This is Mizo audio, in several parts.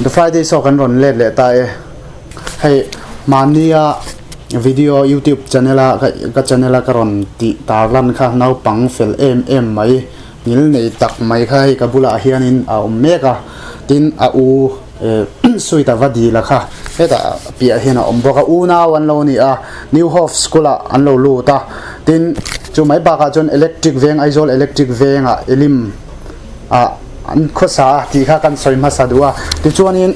The Friday Show kan rawn let leh ta e. Hei mahnia video YouTube channel a ka channel a ka rawn tih tarlan kha naupang fel em em mai ngil nei tak mai kha hei ka bulah hianin a awm mek a. Tin a u sweet a va dil a kha hetah piah hian a awm bawk a unau an lo ni a New Hope School ah an lo lut a. Tin chu mai bakah chuan Electric Veng Aizawl Electric Vengah Elim ah an khawsa a tih kha kan sawi hmasa duh a tichuanin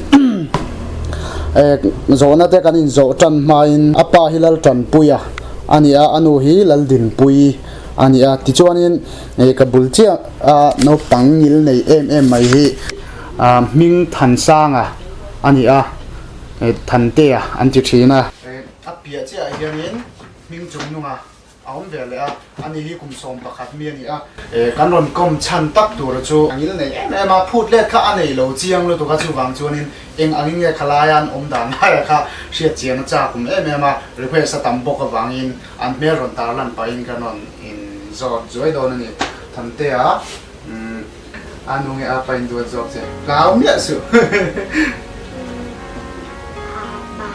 eh zawhna te kan inzawh tan hmain a pa hi Laltanpuia a ni a a nu hi Laldinpuii a ni a tichuanin eh ka bul chiah a naupang ngil nei em em mai hi ah hming Thansanga a ni a eh Thantea an ti thin a. A piah chiah ah hianin hming chungnunga A awm ve leh a, ani hi kum 11 mi a ni a. Kan rawn kawm chhan tak tur chu a ngil nei em em a, phut let kha a nei lo chiang lutuk a, chuvang chuanin eng angin nge khalaia an awm dan laia kha hriat chian a chak awm em em a, request a tam bawk avangin an hmel rawn tar lan pahin kan rawn in zawt zuai dawn a ni. Thamtea, umm a nu nge a pa in duat zawk che? Hlau miah suh.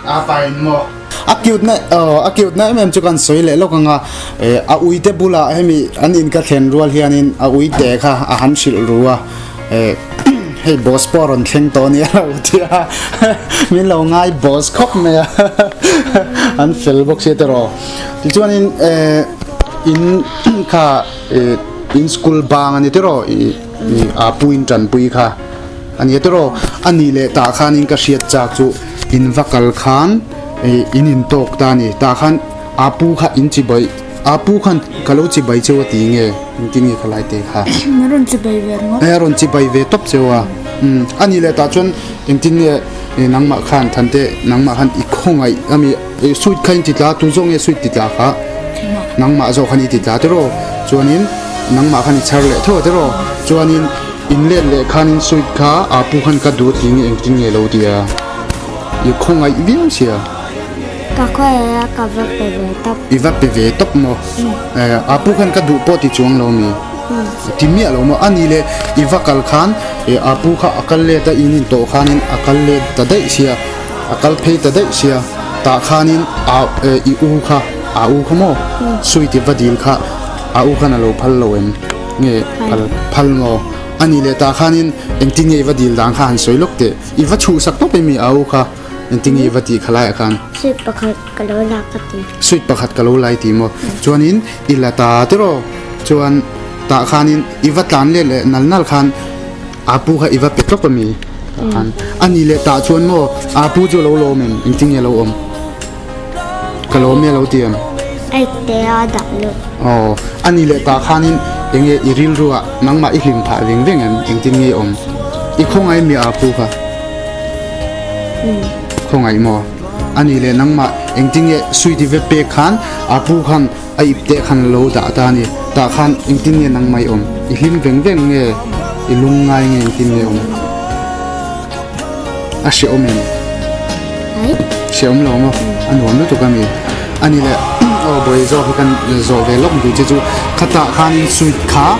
A pa in maw? A cute na aw a cute na em em chu kan sawi leh lawk ang a, eh a uite bulah hemi an in ka thlen rual hianin a uite kha a han hrilh ru a, eh hei boss pawh a rawn thleng tawh a nia lo ti a, min lo ngai boss khawp mai a, an fel bawk sia tiraw. Tichuanin eh in kha eh in school bang a ni tiraw ih a pu in tanpui kha. A nia tiraw, a nih leh tah khanin ka hriat chak chu in va kal khan ih in in tawk ta a ni, tah khan a pu kha in chi bai, a pu khan ka lo chi bai cheu a ti nge, engtin nge khalai te kha? A rawn chi bai ve ringawt. A rawn chi bai ve tawp cheu a, umm a nih leh tah chuan engtin nge nangmah khan Thante nangmah khan i khawngaih ami suit kha in ti tla, tu zawk nge suit ti tla kha? Nangmah zawk khan i ti tla tiraw, chuanin nangmah khan i chhar leh tho tiraw, chuanin. In let leh khanin suit kha aa pu khan ka duh ti nge engtin nge lo ti a, i khawngaih viau sia. Ka khawngaih a ka va pe ve tawp. I va pe ve tawp maw? Eh aa pu khan ka duh pawh ti chuang lo mi? Ti miah lo maw? Ani le i va kal khan eh aa pu kha a kal let a in in tawh khanin a kal let ta daih sia, a kal phei ta daih sia, tah khanin aa eh i u kha aa u kha maw? Suit i va dil kha aa u khan a lo phal lo em? Nge phal phal maw? A nih leh tah khanin engtin nge i va dil dan kha han sawi lawk teh. I va chhuhsak tawp emi au kha engtin nge i va tih kha laiah khan? Sweet pakhat ka lo la ka ti. Sweet pakhat ka lo lai ti maw? Chuanin i la ta tiraw? Chuan tah khanin i va tlan let leh nal nal khan Apu kha i va pe tawp emi? Tah khan a nih leh tah chuan maw Apu chu a lo lawm em? Engtin nge a lo awm? Ka lawm e a lo ti em? Ei te a dah lut. Aw, a ni leh tah khanin enge i rilru ah nangmah i hlim phah veng veng em? Engtin nge i awm? I khawngaih mi a pu kha? Khawngaih maw? A ni leh nangmah engtin nge sweet i va pek khan a pu khan a ip teh khan a lo dah ta a ni. Tah khan engtin nge nangmah i awm? I hlim veng veng nge i lungngai nge engtin nge i awm? A hrehawm em? Hrehawm lo maw? A nuam lutuk a mi. A ni le aw bawi zawk hi kan zawh ve lawk duh che chu khatah khanin sweet kha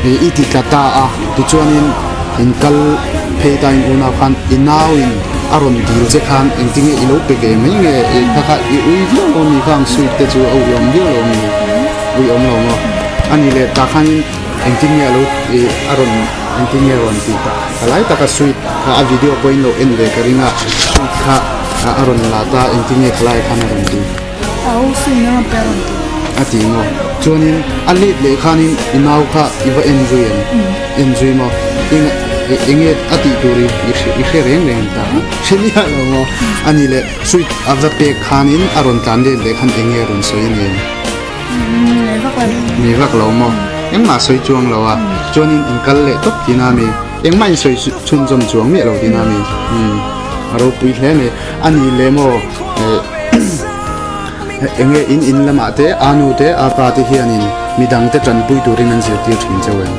i ti tla ta a tichuanin in kal phei ta in unau khan i nauin a rawn dil che khan engtinge i lo pe ve mai nge kha kha i ui viau lo mi khang sweet te chu a uiawm viau lo mi uiawm lo maw? A ni le tah khanin engtin nge a lo a rawn Engtin nge rawn tih tak? Ka lai taka sweet kha a video pawhin lo en ve ka ring a, sweet kha a rawn la ta, engtin nge ka lai khan a rawn ti? A u sweet na rawn pe a rawn ti. A ti maw? Chuanin a let leh khanin i nau kha i va en zui em? En zui maw? Eng enge a tih tur i i hre reng reng ta? Hre miah lo maw? A nih leh sweet a va pek khanin a rawn tlan let leh khan enge a rawn sawi a ni em? Nei vak lo. Nei vak lo maw? Engmah sawi chuang lo a. Chuanin in kal leh tawp tina mi. Engmah in sawi chhunzawm chuang miah lo tina mi. Umm a ropui hle mai. A ni le maw enge in in lamah te a nu te a pa te hianin midang te tanpui turin an zirtir thin cheu em?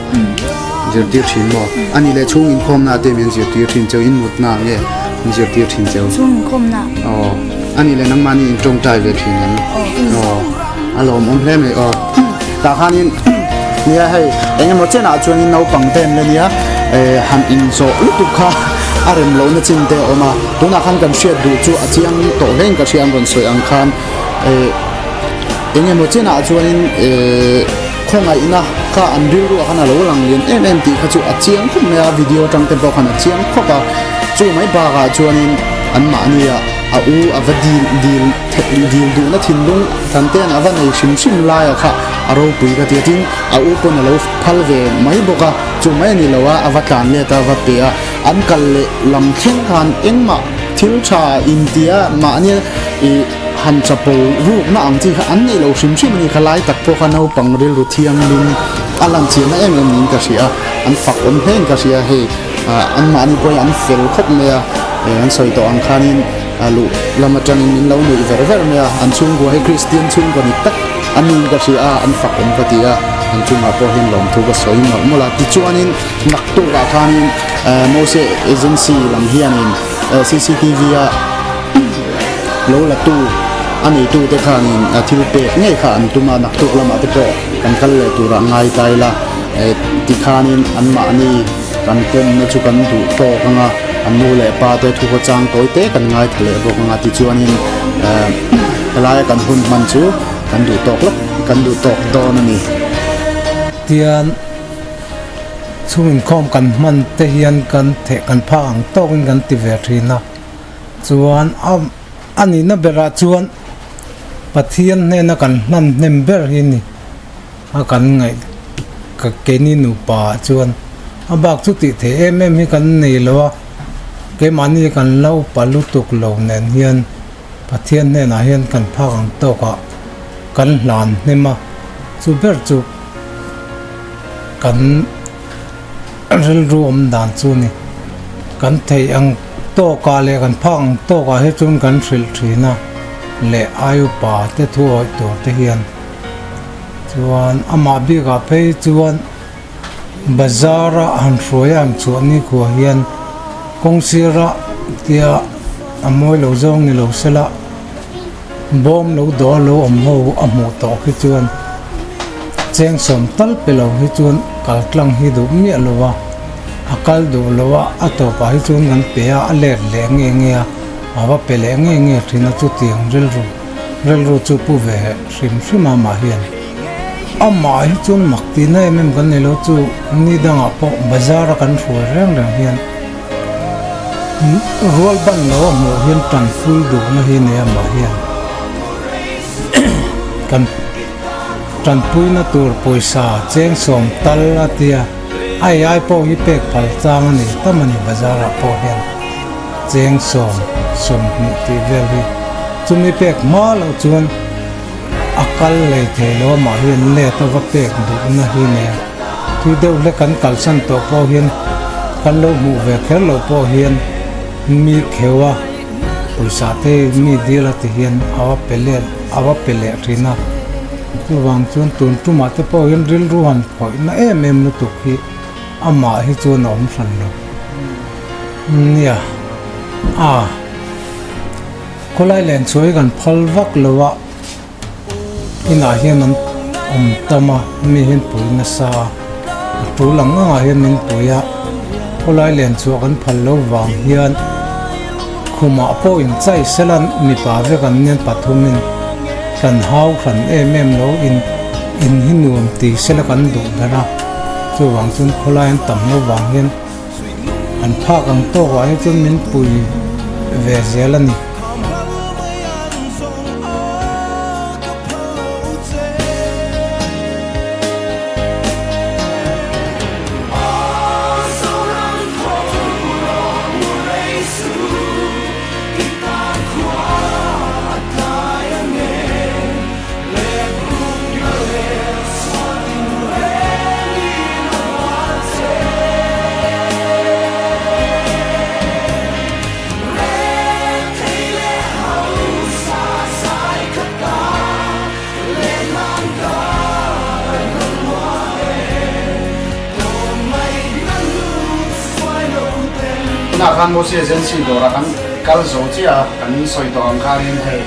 Zirtir thin maw? A ni le chhung inkhawmna te min zirtir thin cheu in mutna nge min zirtir thin cheu? Chhung inkhawmna. Aw. A nih leh nangmahni in tawngtai ve thin em? Aw. A lawmawm hle mai aw. Tah khanin nia hei eng emaw chenah chuanin naupang te an la nia eh han inzawh lutuk kha a rem lohna chin te a awm a, tunah khan kan hriat duh chu a chiang tawh hle in ka hria an rawn sawi ang khan eh eng emaw chinah chuanin eh khawngaihna kha an rilruah khan a lo lang lian em em tih kha chu a chiang khawp mai a, video atang te pawh khan a chiang khawp a, chu mai bakah chuanin anmahnia a u a va dil dil dil duhna thinlung than ten a va nei hrim hrim laia kha a ropui ka ti a, tin a u pawn a lo phal ve mai bawk a, chu mai a ni lo a, a va tlan let a, a va pe a, an kal leh lam thleng khan engmah thil tha intia mahni ih han chapo rukna ang chi kha an neih lo hrim hrim a ni kha lai tak pawh kha naupang rilru thianghlim a lan chianna em em niin ka hria a, an fak awm hle in ka hria hei anmahni pawh hi an fel khawp mai a, an sawi tawh ang khanin a luh lam atangin min lo nuih ver ver mai a, an chhungkua hi Kristian chhungkua ni tak a niin ka hria a, an fak awm ka ti a, an chungah pawh hian lawmthu ka sawi mawlh mawlh a, tichuanin naktukah khanin Mose Agency lam hianin cctv a lo la tu a neitu te khanin thil pek ngei kha an tum a, naktuk lamah te pawh kan kal leh turah ngai ta ila tikhanin anmahni Kan pawmna chu kan duh tawk ang a, an nu leh pa te thu khaw chang tawi te kan ngaithla leh bawk ang a, tichuanin helaia kan hun hman chu kan duh tawk lawk, kan duh tawk dawn a ni. Tian chhung inkhawm kan hman te hian kan theh kan phak ang tawkin kan ti ve thin a, chuan a a nihna berah chuan Pathian hnena kan hman hnem ber hi a ni. A kan ngaih ka keini nupa ah chuan a bak chu tih theih em em hi kan nei lo a, keimahni kan lo pa lutuk lo nen hian Pathian hnenah hian kan phak ang tawk ah kan hlan hnem a, chu ber chu kan rilru awm dan chu a ni. Kan theih ang tawk ah leh kan phak ang tawk ah hi chuan kan hrilh thin a leh ai upa te thu awih tur te hian. Chuan amah bikah phei chuan bazar a han hruai a han chhuah ni khuah hian kawng sira tia a mawi lo zawng ni lo sela bawm lo dawh a lo awm ho a hmuh tawh khi chuan cheng sawm tal pe lo hi chuan kal tlang hi duh miah lo a a kal duh lo a a tawpah hi chuan kan pe a a let leh nge nge a a va pe leh nge nge thin a chutiang rilru rilru chu pu ve hrim hrim a mah hian amah hi chuan mak tihna em em kan nei lo chu ni dangah pawh bazar a kan hruai reng reng hian rual ban lo a hmuh hian tanpui duhna hi nei amah hian kan tanpuina tur pawisa cheng sawm tal a tia a ei ai pawh hi pek phal chang a ni tam a ni bazar ah pawh hian cheng sawm sawmhnih tih vel hi chumi pek hma loh chuan a kal lei thei lo amah hian let a va pek duhna hi nia tui deuh hlek kan kalsan tawh pawh hian kan lo hmuh ve kher loh pawh hian mi kheuh a pawisa te mi dil a ti hian a va pe let a va pe leh thin a chuvang chuan tun tumah te pawh hian rilru han khawihna em em lutuk hi amah hi chuan a awm hran lo nia a. Khawlai len chu hi kan phal vak lo a, inah hian an awm tam a, mi hian pui nasa a, a tul ang angah hian min pui a, khawlai len chhuah kan phal lo vang hian khumah pawh inchai sela mipa vek an nian pathumin kan hau hran em em lo in in hi nuam ti sela kan duh ber a, chuvang chuan khawlai an tam lo vang hian. An phak ang tawkah hi chuan min pui ve zel a ni. Tunah khan Mosi Agency dawrah kan kal zo chiah a, kan sawi tawh ang khanin hei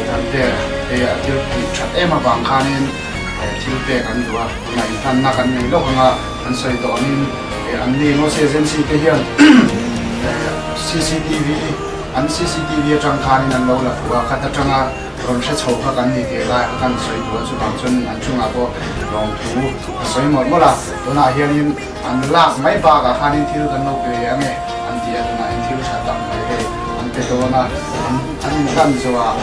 Thante hei a thil tih that em avang khanin thil pek an duh a, tunah inhlanna kan nei lawk ang a, an sawi tawh angin an ni Mosi Agency te hian. Cctv an cctv atang khanin an lo la fuh a, khat atanga rawn hre chho kha kan ni tih lai kha kan sawi duh a, chuvang chuan an chungah pawh lawmthu a sawi mawlh mawlh a, tunah hianin an lak mai bakah khanin thil kan lo pe ange an ti a, tunah hian thil tha tak mai hei an pe dawn a, an an inhlan zawhah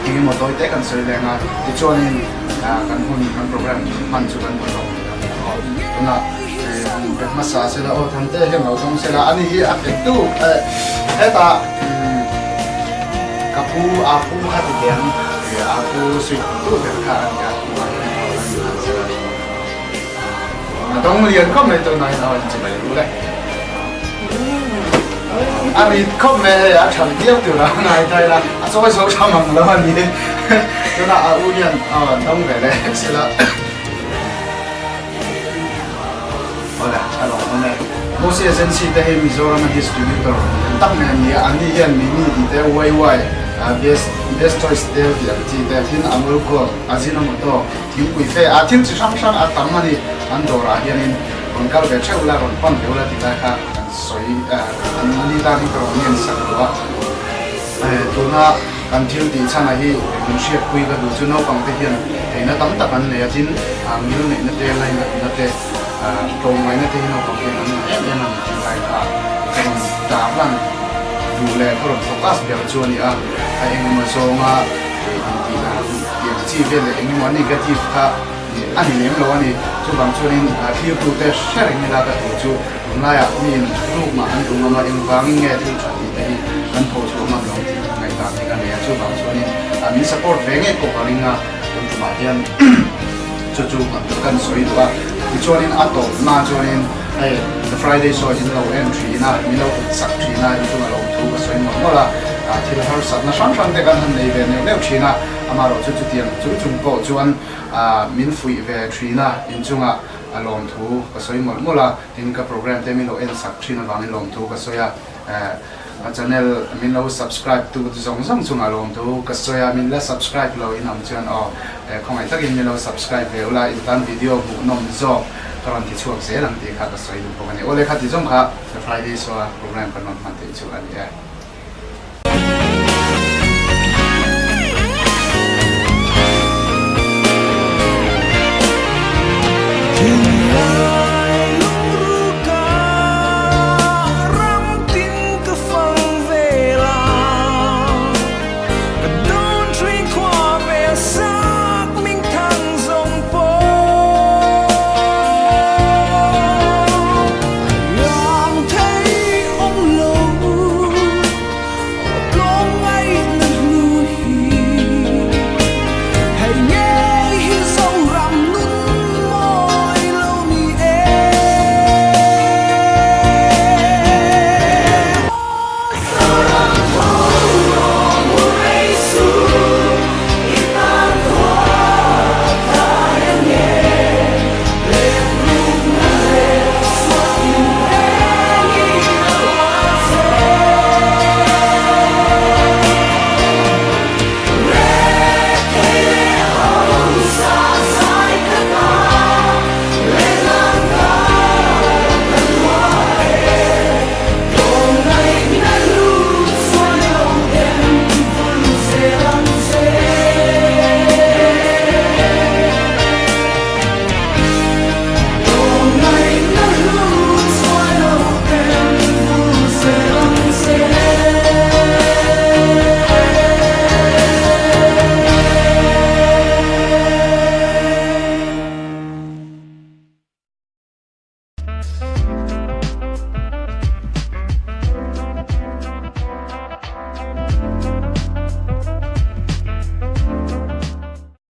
eng emaw tawi te kan sawi leng a, tichuanin kan hun kan program hman chu kan hmu tawh mai ang aw, tunah pe hmasa sela aw Thante hian lo dawng sela ani hi a pe tu hetah ka pu a pu kha ti teh ang a pu suit tu ber kha a ni a tunah hian aw an inhlan sela a dawng lian khawp mai tunah hian aw an chi mai ru le a rit khawp mai hei a than viau tur a ngai thai la a chawi zo tha mang lo a ni tunah a u hian aw an dawng ve leh sela. Awle, a lawm awm e. Mosi Agency te hi Mizoram a distributor lian tak mai an ni a, anni hian Mini tih te, YY, Best Best Choice Deo tih ang chi te, tin Amul Gold, Ajinomoto, thingpui fe a thil chi hrang hrang a tam a ni. An dawrah hianin rawn kal ve theuh la, rawn pan ve ula ti lai kha kan sawi, an ni tan hi ka rawn ngen sak duh a. Tuna kan thil tih chhanah hi min hriatpui ka duh chu naupang te hian theihna tam tak an nei a, tin ngil neihna te, lainatna te, tlawmngaihna te hi naupang hian an ngah em em a ni tih lai kha ka rawn tar lan duh leh ka rawn focus ber chu a ni a, a engemaw zawnga intih dan tih ang chi vel leh engemaw negative kha a ni lem lo a ni. Chuvang chuanin thirtute hre reng ila ka duh chu Tunlaiah miin ruk mah an duh ngam a, engvangin nge thil tha tih te hi kan tho chhuah ngam lo tih ngaihdan hi ka nei a, chuvang chuanin min support ve ngei pawh ka ring a, tun tumah hian chu chu kan sawi duh a, tichuanin a tawp hma chuanin hei The Friday Show in lo en thin a, min lo hut sak thin a, inchunga lo thu ka sawi mawlh mawlh a, thil harsatna hrang hrang te kan han nei ve neuh neuh thin a, amaherawh chu chutiang chung chung pawh chuan min fuih ve thin a, inchunga A lawmthu ka sawi mawlh mawlh a, tin ka program te min lo en sak thin avangin lawmthu ka sawi a, ka channel min lo subscribe tu zawng zawng chungah lawmthu ka sawi a, min la subscribe lo in awm chuan aw khawngaih takin min lo subscribe ve ula, in tan video hmuhnawm zawk ka rawn ti chhuak zel ang tih kha ka sawi duh bawk a ni. Aw lehkha ti zawng kha The Friday Show a program kan rawn hman theih chu a ni e.